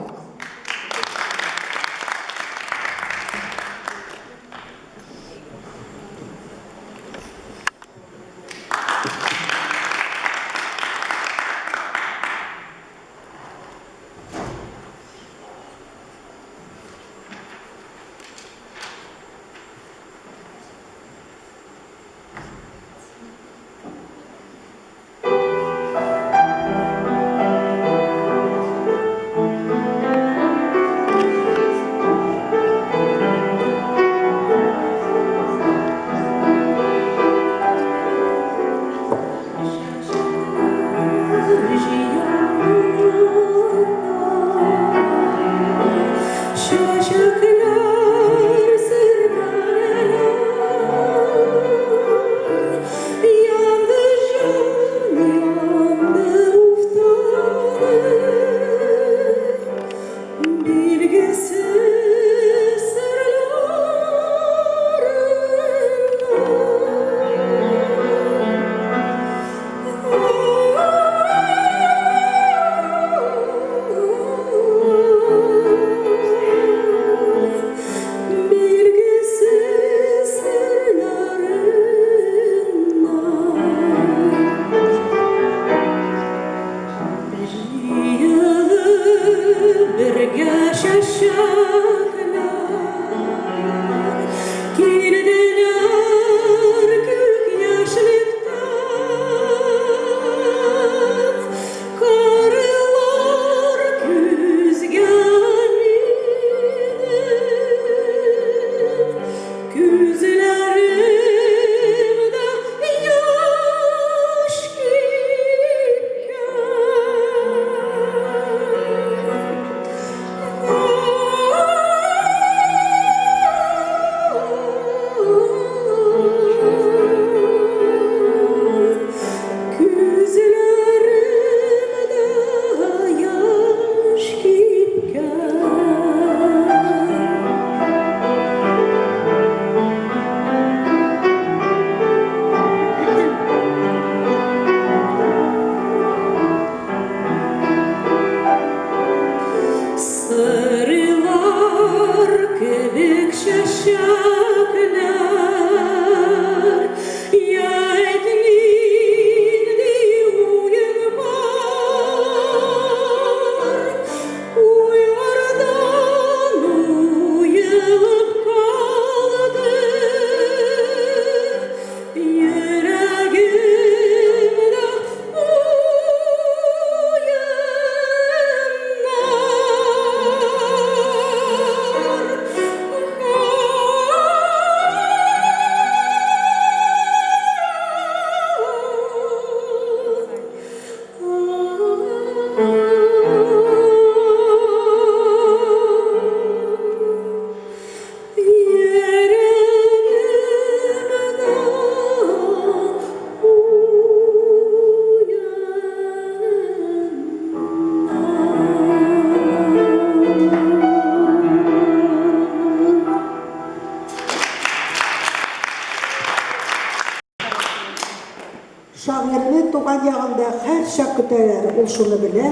Шагыйрьне туган ягында һәрчак көтәләр, ул шуны белә,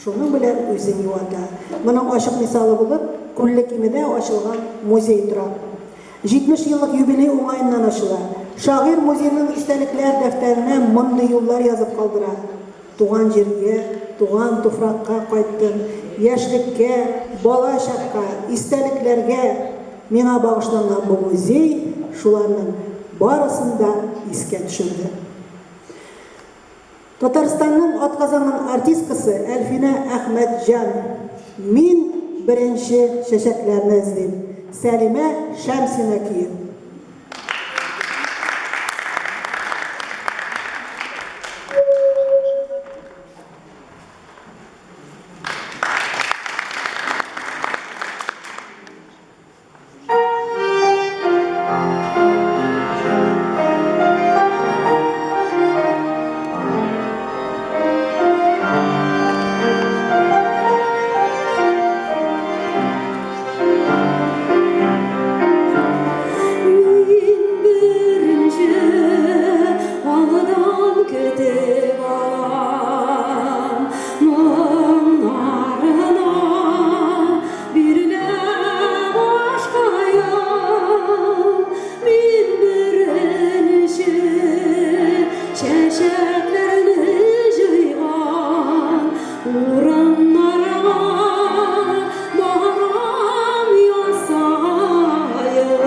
шуның белән үзен юата. Моның ачык мисалы булып, Күлле Кимедә ачылган музей тора. 70 еллык юбилей уңаеннан ачыла. Шагыйрь музейның истәлекләр дәфтәренә мондый юллар язып калдыра, Туган җиргә, туган туфракка кайттым, яшьлеккә, бала чакка, истәлекләргә миңа багышланган бу музей шуларның барысын да искә төшерде. Татарстанның атказанган артисткасы Әлфинә Әхмәтҗан, Мин беренче чәчәкләрне эзлим, Сәлимә Шәмсина көе.
Мин беренче алдан көтеп алам, моңнарына бирелә башкаем. Мин беренче чәчәкләрне җыйган урыннарга барам ясаем.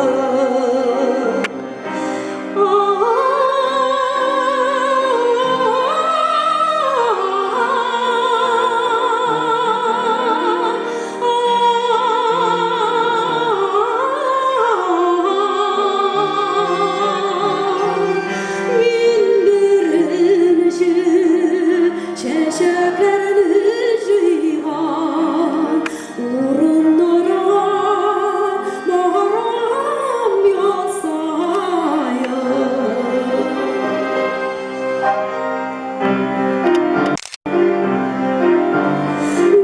Мин беренче чәчәкләрне җыйган урыннарга барам ясаем.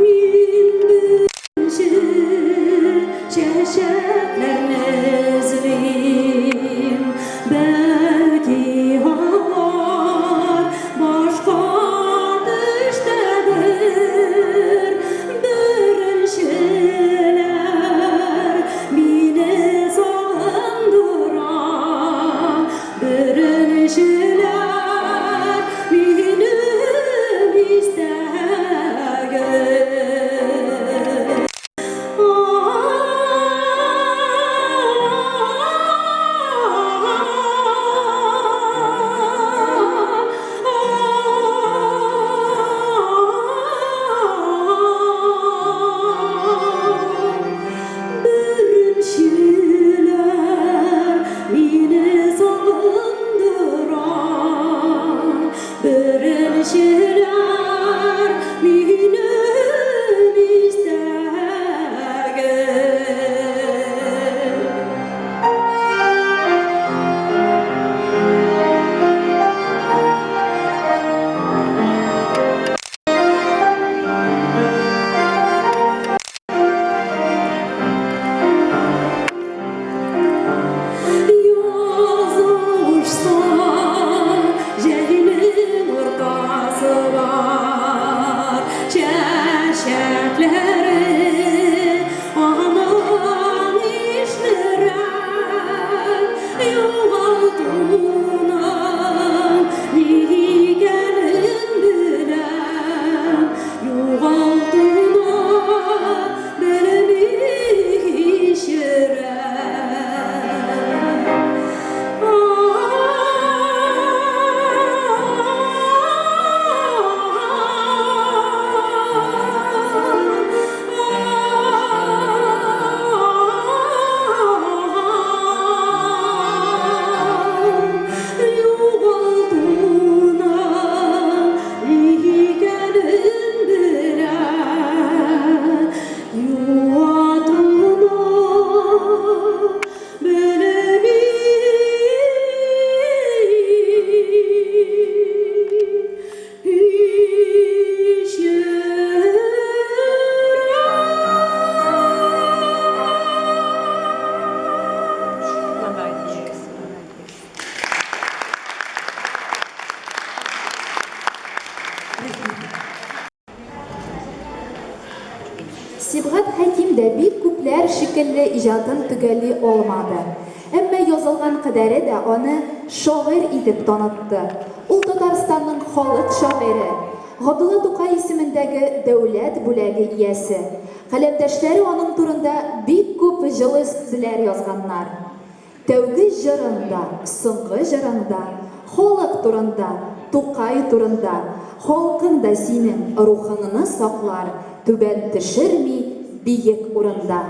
Мин беренче чәчәкләрне эзлим, бәлки алар башка төштәдер. Беренчеләр мине сагындыра, беренчеләр минем истәге. Беренчеләр мине сагындыра.
дә бик күпләр шикелле иҗатын төгәлли алмады. Әмма язылган кадәре дә аны шагыйрь итеп танытты. Ул Татарстанның халык шагыйре, Габдулла Тукай исемендәге дәүләт бүләге иясе. Каләмдәшләре аның турында бик күп җылы сүзләр язганнар. Тәүге җырың да, соңгы җырың да халык турында, Тукай турында. Халкың да синең рухыңны саклар, түбән төшерми биек урында.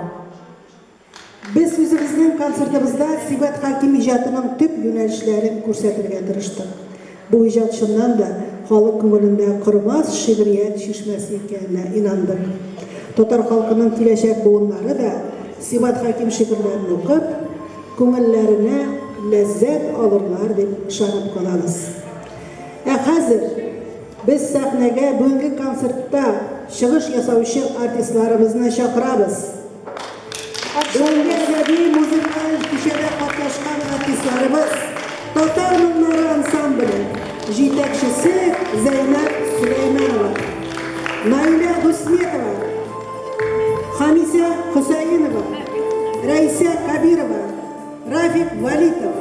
Без үзебезнең концертыбызда Сибгат Хәким иҗатының төп юнәлешләрен күрсәтергә тырыштык. Бу иҗат чыннан да халык күңелендә кормас шигърият чишмәсе икәненә инандык. Татар халкының киләчәк буыннары да Сибгат Хәким шигырьләрен укып, күңелләренә ләззәт алырлар дип ышанып калабыз. Ә хәзер без сәхнәгә бүгенге концертта чыгыш ясаучы артистларыбызны чакырабыз. Бүгенге әдәби музыкаль кичәдә катнашкан артистларыбыз, Татар моңнары ансамбле, җитәкчесе Зәйнәб Сөләйманова, Наилә Госметова, Хамисә Хөсәенова, Рәйсә Кабирова, Рафик Валитов,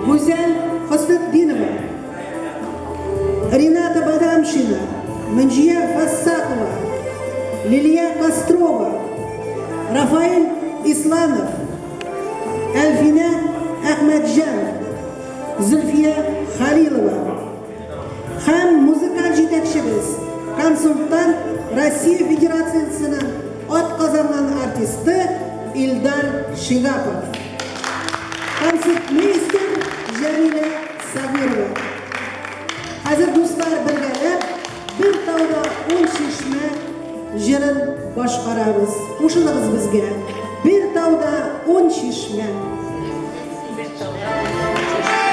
Гүзәл Хөснетдинова, Рената Бадамшина, Мөнҗия Фассакова, Лилия Кострова, Рафаэль Исланов, Әлфинә Әхмәтҗан, Зөлфия Халилова һәм музыкаль җитәкчебез, консультант, Россия Федерациясенең атказанган артисты Илдар Шигапов. Концертмейстер Җәмилә Сабирова. Хәзер дуслар бергәләп Бер тауда ун чишмә җырын башкарабыз. Кушылыгыз безгә. Бер тауда ун чишмә.
Бер тауда ун чишмә,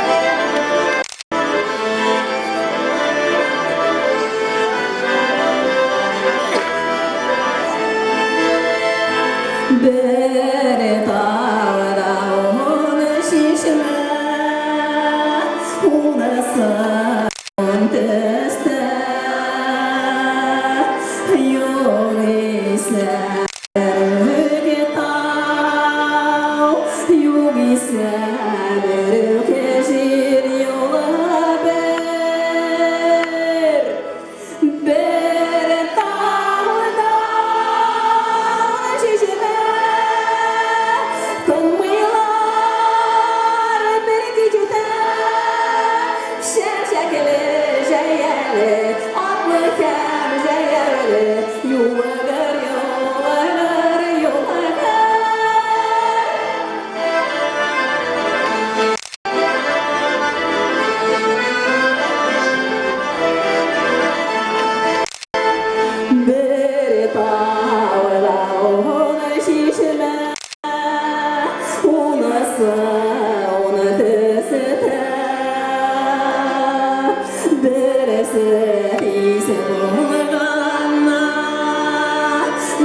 унысы ун төстә, югыйсә бер үк тау, югыйсә бер үк җир юлы бер. Бер тауда чишмә, тынмыйлар бер кичүдә. Чәчәкле, җәяле, атлы һәм җәяүле, юлы бер, юлы бер, юлы бер. Бер тауда ун чишмә, унысы ун төстә. Берсе тиз булганна,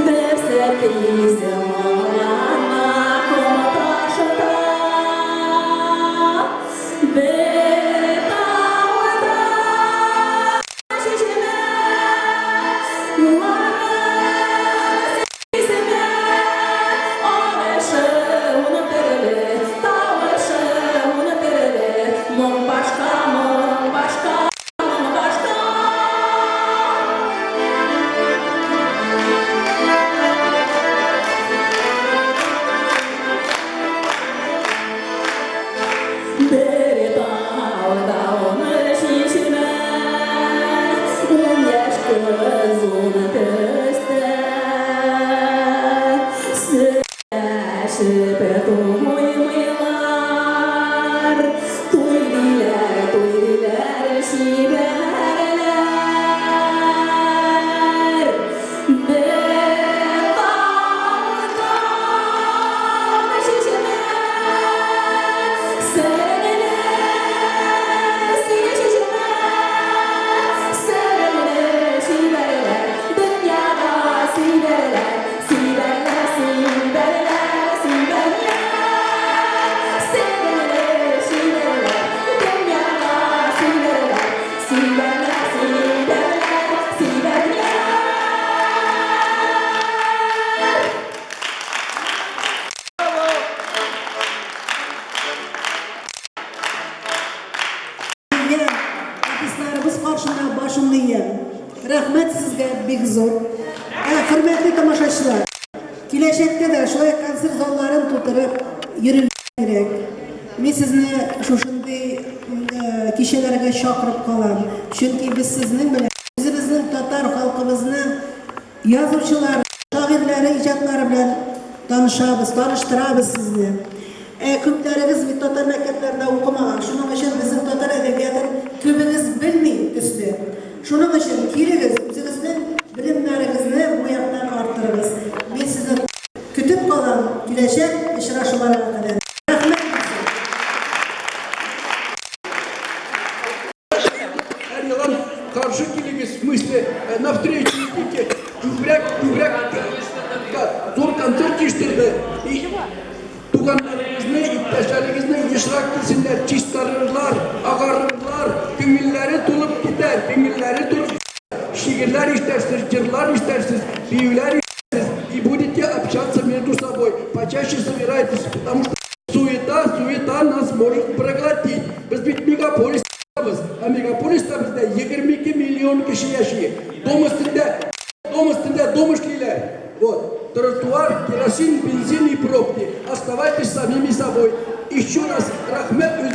берсе тиз булганна ком ташыта. Бер тауда чишмә, исеме, агышы ун төрле, тавышы ун төрле, моң башка, моң башка, моң башка. Бер тауда ун чишмә, ун яшь кыз ун төстә. Сөйләшеп туймыйлар, туй диләр, туй диләр чибәрләр. Бер тауда чишмә, серле чишмә, серле чибәрләр, дөньяга сибәрләр, сибәрләр, сибәрләр, сибәрләр, серле чибәрләр, дөньяга сибәрләр, сибәрләр, сибәрләр, сибәрләр.
Рәхмәт сезгә бик зур. Ә, хөрмәтле тамашачылар, киләчәктә дә шулай концерт залларын тутырып йөрергә кирәк. Мин сезне шушындый э, кичәләргә чакырып калам. Чөнки без сезнең белән үзебезнең татар халкыбызның Язучылар, шагыйрьләре иҗатлары белән танышабыз, таныштырабыз сезне. Ә күпләрегез бит татар мәктәпләрендә укымаган, шуның өчен безнең татар әдәбиятын күбегез белми төсле. Шуның өчен килегез, үзегезнең белемнәрегезне бу яктан арттырыгыз. Мин сезне көтеп калам, киләчәк очрашуларга кадәр. Рәхмәт булсын!
Һәр елан каршы килегез, в смысле, э, навстречу идите. Күбрәк, күбрәк зур концерт оештырды. И туганнарыгызны, иптәшләрегезне ешрак килсеннәр, чистарырлар, агарырлар, күңелләре тулып китәр, күңелләре тулып китәр. Шигырьләр ишетәрсез, җырлар ишетәрсез, биюләр ишетәрсез и будете общаться между собой. Почаще собирайтесь, потому что суета, суета нас может проглотить. Без бит мегаполис ә мегаполиста бездә 22 миллион кеше яши. Дом өстендә, дом өстендә дом эшлиләр. Вот. Тротуар, керосин, бензин и пробки. Оставайтесь самими собой. Еще раз рәхмәт.